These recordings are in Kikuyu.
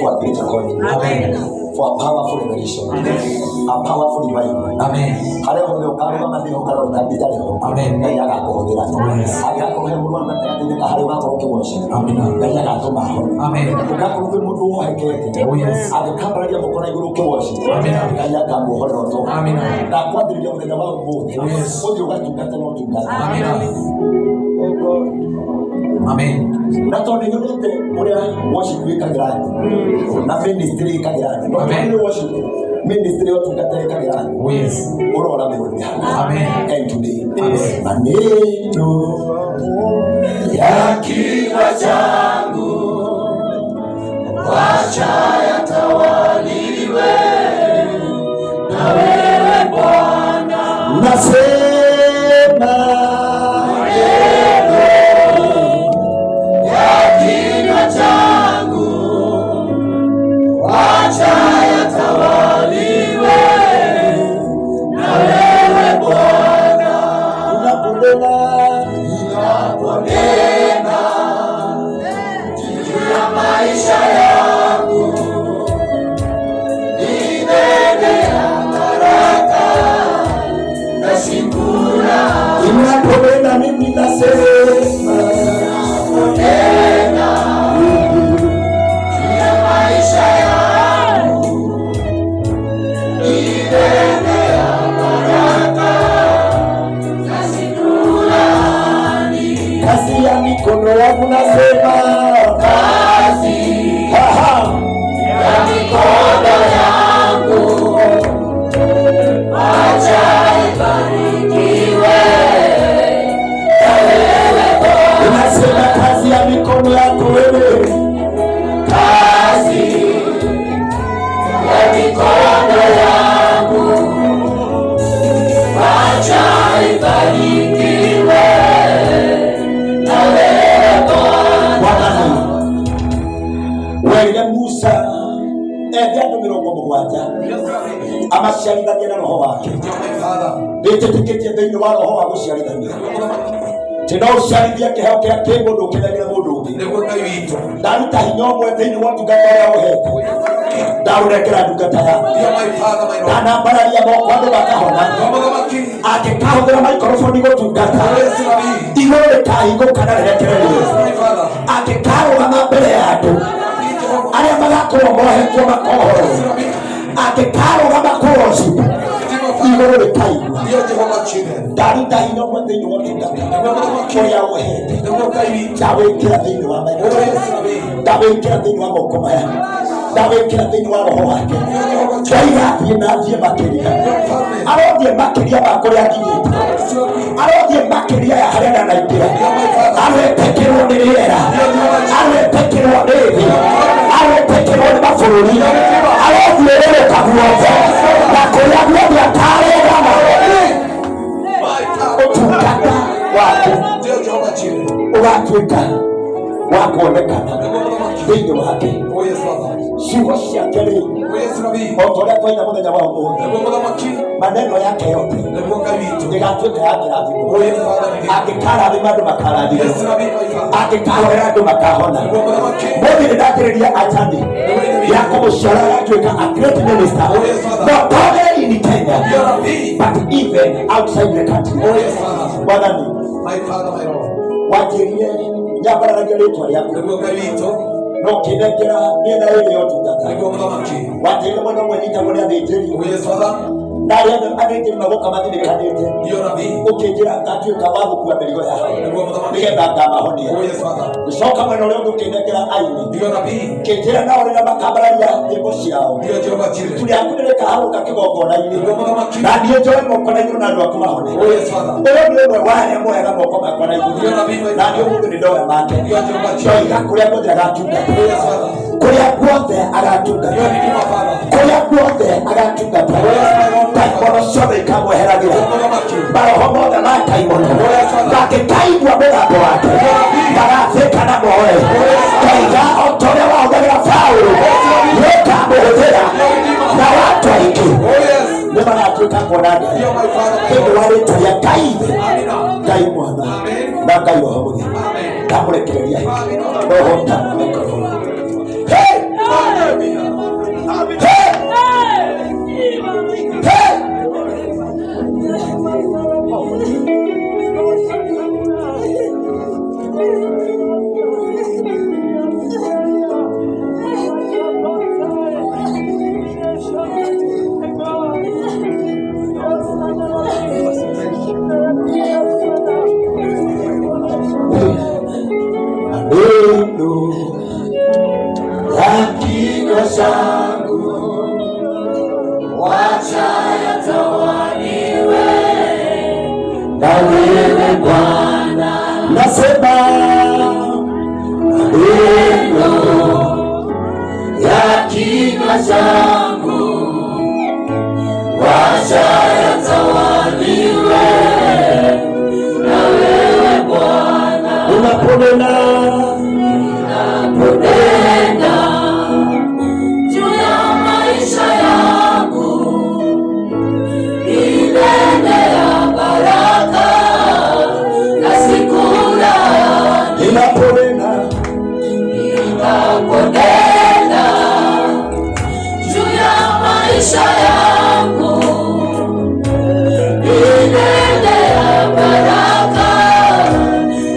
For a greater calling. Amen. For a powerful revelation. A powerful revival. Amen. Harĩa hothe ũkarũgama thĩ ũkarora itarĩ ho. Amen. Ngai agakũhũthĩra. Yes. Angĩgakorwo he mũrwaru gatagatĩ-inĩ ka harĩa ũgakorwo ũkĩworship. Amen. Ngai agatũma ahone. Amen. Ũgakorwo kwĩ mũndũ wohekete. Oh, yes. Angĩkambararia moko na igũrũ ũkĩworship. Amen. Ngai akamuohorera ũtonga. Amen. Ndakwambĩrĩria mũthenya wa ũmũthĩ. Oh, yes. Ũthiĩ ũgatungate na ũtungata. Amen. Amen. Na tondũ nĩnyonete ũrĩa worship ĩkagĩra andũ na ministry ĩkagĩra andũ. No Amen. tondũ worship ministry ya ũtungata ĩkagĩra andũ. Oh, yes. Ũrora mĩgũnda. Amen. And today. Amen. Maneno ya kinywa changu wacha yatawaliwe na wewe Bwana. Nasema maneno ya kinywa changu wacha yatawaliwe na wewe Bwana. Unaponena, unaponena juu ya maisha yangu, ninene ya baraka na shukrani. Unaponena mimi nasema, unaponena juu ya maisha yangu, ninene ya baraka na shukrani. Kazi ya mikono yangu nasema, kazi ya mikono yangu acha ibarikiwe na wewe Bwana. Unasema kazi ya mikono yako wewe, kazi ya mikono yangu acha ibarikiwe na wewe Bwana. Bwana werire Musa ethe andũ 70 amaciarithanie na roho wake. Ndio, my Father. Nĩnjĩtĩkĩtie thĩinĩ wa roho wa gũciarithania tĩ no ũciarithie kĩheo kĩa kĩmũndũ ũkĩnengere mũndũ ũngĩ. Nĩguo Ngai witũ. Ndaruta hinya ũmwe thĩinĩ wa ũtungata ũrĩa ũhete, ndaũnengera ndungata yaku. Ndio, my Father, my Lord. Ndanambararia moko andũ makahona. Ndio, mũthamaki. Angĩkahũthĩra maikoroboni gũtungata, Oh, yes, Rabi. igũrũ rĩkahingũka na rĩrekererio. Yes, my Father. Angĩkarũgama mbere ya andũ Jehovah. arĩa magakorwo mohetwo makohorwo, angĩkarũgama kũworship, igũrũ rĩkaigua. Ndio, Jehovah Jireh. Ndaruta hinya ũmwe thĩinĩ wa ũtungata Nĩguo mũthamaki. ũrĩa ũhete, Nĩguo Ngai witũ. ndawĩkĩra thĩinĩ wa Oh, maitho, yes, Rabi. ndawĩkĩra thĩinĩ wa moko maya, ndawĩkĩra thĩinĩ wa roho wake. Ndio, Jehovah Jireh. Ndoiga thiĩ na thiĩ makĩria, Ndio, mfalme. arothiĩ makĩria ma kũrĩa nginyĩte, Yes, Rabi. arothiĩ makĩria ya harĩa ndanaingĩra. Aretĩkĩrwo nĩ rĩera, aretĩkĩrwo nĩ thĩ, aretĩkĩrwo nĩ mabũrũri, arothiũrũrũka guothe na kũrĩa guothe akarũgama, My Father. ũtungata wake Ndio, Jehovah Jireh. ũgatuĩka wa kuonekana Nĩguo mũthamaki. thĩinĩ wake. Oh, yes, Father. Ciugo ciake rĩ, Oh, yes, Rabi. o ta ũrĩa twaina mũthenya wa ũmũthĩ, Nĩguo mũthamaki. maneno yake yote Nĩguo Ngai witũ. ĩgatuĩka ya kĩrathimo. Oh, yes, Father. Angĩkarathima andũ makarathimwo, Yes, Rabi, my Father. angĩkahorera andũ makahona. Nĩguo mũthamaki. Mũthĩ nĩ ndambĩrĩria ajani ya kũmũciara agatuĩka a great minister, Oh, yes, Father. not only in Kenya Ndio, Rabi. but even outside the country. Oh, yes, Father. Mwathani, My Father, my Lord. wanjĩrire nyambararagia rĩtwa rĩaku Nĩguo Ngai witũ. no kĩnengera mĩena ĩrĩ ya ũtungata. Nĩguo mũthamaki. Wanjĩrire mwena ũmwe nyitagwo nĩ athĩnjĩri, Oh, yes, Father. na arĩa athĩnjĩri magoka mathinĩkanĩte, Ndio, Rabi. ũkĩnjĩra ngatuĩka wa gũkua mĩrigo yao Nĩguo mũthamaki. nĩgetha ngamahonia. Oh, yes, Father. Gũcoka mwena ũrĩa ũngĩ ũkĩnengera aini, Ndio, Rabi. kĩnjĩra nao rĩrĩa makambararia nyĩmbo ciao, Ndio, Jehovah Jireh. itu rĩaku nĩrĩkaharũka kĩgongona-inĩ, Nĩguo mũthamaki. na niĩ njoe moko na igũrũ na andũ aku mahone. Oh, yes, Father. Ũyũ nĩ ũmwe wa arĩa moyaga moko makwa na igũrũ, Ndio, Rabi, my na niĩ ũmũthĩ nĩ ndoya make. Ndio, Jehovah Jireh. Ndoiga kũrĩa guothe agatungata, Oh, yes, Father. kũrĩa guothe agatungata, Ndio, Redeemer, Father. kũrĩa guothe agatungata, ndaimono ciothe ikamweheragĩra, Mũthamaki. maroho mothe ma ndaimono mangĩkaigua mũgambo wake magathĩka na moe. Ndoiga o ta ũrĩa wahũthagĩra Paũlũ, nĩũkamũhũthĩra na watu aingĩ Oh, yes. nĩ maratuĩka kuona Ngai Ndio, my Father, my thĩinĩ Lord. wa rĩtwa rĩa Ngai Ithe, Amina. Ngai Mwana Amen. na Ngai Roho Mũtheru. Amen. Ndamũrekereria Amina. roho tano microphone. Hey! Kinywa changu wacha yatawaliwe na wewe Bwana. Nasema maneno ya kinywa changu wacha yatawaliwe na wewe Bwana. Unaponena unaponena juu ya maisha yangu inene ya baraka na sikulaani. Ninaponena ninaponena juu ya maisha yangu inene ya baraka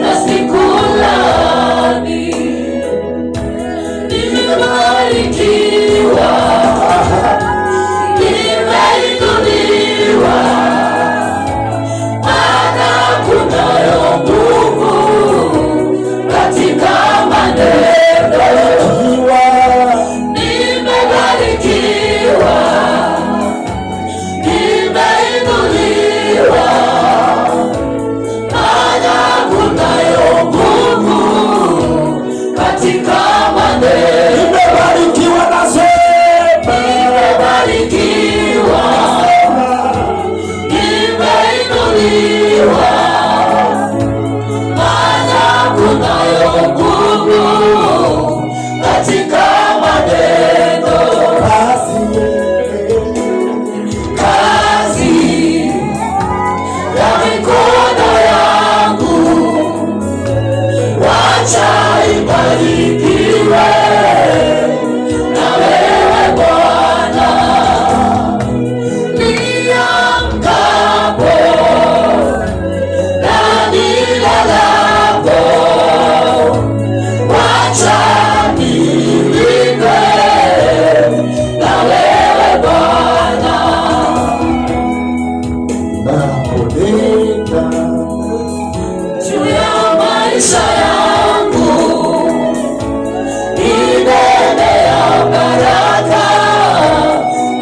na sikulaani. Nimebarikiwa, nimeinuliwa, maana kunayo nguvu katika maneno. Nimebarikiwa, nimeinuliwa, maana kunayo nguvu katika maneno. Nimebarikiwa nasema, nimebarikiwa, nimeinuliwa, maana kunayo nguvu katika maneno. Kazi ya mikono yangu wacha ibarikiwe na wewe Bwana. Niamkapo na nilalapo, wacha nilindwe na wewe Bwana. Naponena juu ya maisha yangu inene ya baraka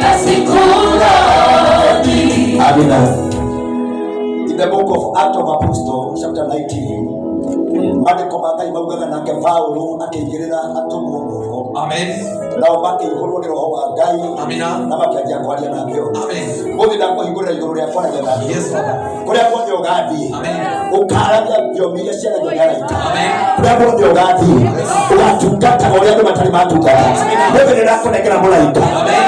na sikulaani. Amina. In the book of Acts of Apostles chapter 19, maandĩko ma Ngai maugaga nake Paulo akĩigĩrĩra atũmwo moko Amen. nao makĩihũrwo nĩ roho wa Ngai Amina. na makĩanjia kwaria na thiomi. Amen. Mũthĩ ndakũhingũrĩra igũrũ rĩa kwaragia na thiomi. Yes, Father. Kũrĩa guothe ũgathiĩ Amen. ũkaragia thiomi iria ciaragio nĩ araika. Amen. Kũrĩa guothe ũgathiĩ ũgatungataga ũrĩa andũ matarĩ matungata. Mũthĩ nĩ ndakũnengera mũraika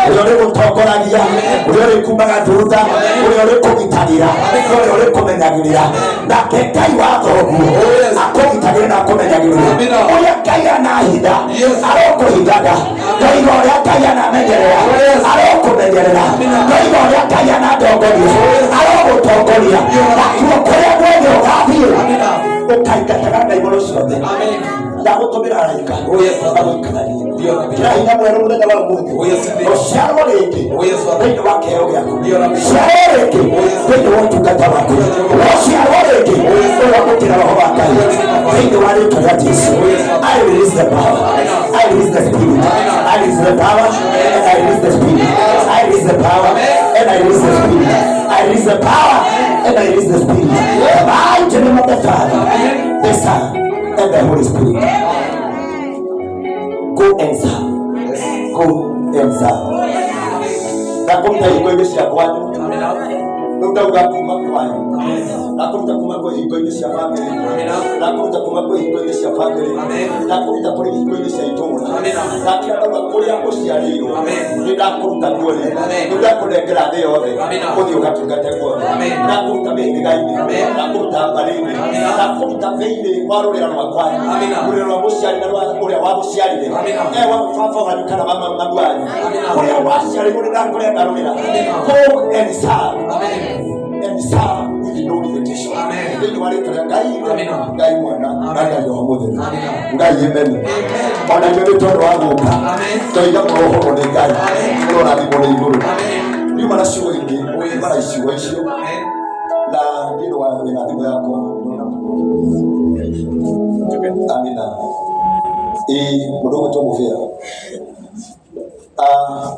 ũrĩa ũrĩgũtongoragia, ũrĩa ũrĩkumaga thutha, ũrĩa ũrĩkũgitagĩra, ũrĩa ũrĩkũmenyagĩrĩra. Nake Ngai wa thoguo Yes. akũgitagĩre na akũmenyagĩrĩra. Amina. Ũrĩa Ngai anahitha Yes. arokũhithaga. Ndoiga ũrĩa Ngai anamenyerera Yes. arokũmenyerera. Ndoiga ũrĩa Ngai anatongoria arogũtongoria. Nakuo kũrĩa guothe ũgathiĩ Amina. ũkaingataga ndaimono ciothe. Amen. Ndagũtũmĩra araika Oh, yes, Father. magũikaranie. Ndio, Rabbi. Kĩra hinya mwerũ mũthenya wa ũmũthĩ. Oh, yes, indeed. Ũciarwo rĩngĩ Oh, yes, Father. thĩinĩ wa kĩheo gĩaku. Ndio, Rabbi. Ciarwo rĩngĩ Oh, yes. thĩinĩ wa ũtungata waku. Ũciarwo rĩngĩ ũrĩamũkĩra roho wa Ngai thĩinĩ wa rĩtwa rĩa Jesu. Oh, yes, Father. I release the power. I release the spirit. I release the power and I release the spirit. I release the power and I release the spirit. I release the power and I release the spirit. The mighty name of the Father, the Son, and the Holy Spirit. Go and serve. Go and serve. Ndakũruta hingo-inĩ cia kwanyu Amina. rĩu ndauga kuma kwanyu ndakũruta kuma kwĩ hingo-inĩ cia bamĩrĩ Amina. ndakũruta kuma kwĩ hingo-inĩ cia bamĩrĩ Amen. ndakũruta kũrĩ hingo-inĩ cia itũũra Amina. ndakĩra ndauga kũrĩa ũciarĩirwo Amen. nĩ ndakũruta kuo rĩ Amen. rĩu ndakũnengera thĩ yothe Amina. ũthiĩ ũgatungate guothe Amen. ndakũruta mĩhĩrĩga-inĩ Amen. ndakũruta mbarĩ-inĩ Amina. ndakũruta thĩinĩ wa rũrĩra rwa kwanyu Amina. rũrĩra rwa mũciari na rwa ũrĩa wagũciarire Amina. ewa baba wanyu kana mama mami wanyu Amina. kũrĩa waciarĩirwo nĩ ndakũrenga rũrĩra Amina. go and serve Amen. and serve with no limitation. Amen. Thĩinĩ wa rĩtwa rĩa Ngai Ithe, Amina. Ngai Mwana na Ngai Roho Mũtheru. Amina. Ngai amen. Ona inyuĩ nĩ tondũ wa gũka Amen. ndoiga mũrohorwo nĩ Ngai Amen. mũrorathimwo nĩ igũrũ. Amen. Ndiuma na ciugo ingĩ, Oh, yes. ndiuma na icigo icio Amen. na ndiũndũ wa wĩna thimũ yakwa. Amina. Ĩĩ mũndũ ũgwĩtwo Mũbĩa. Ah,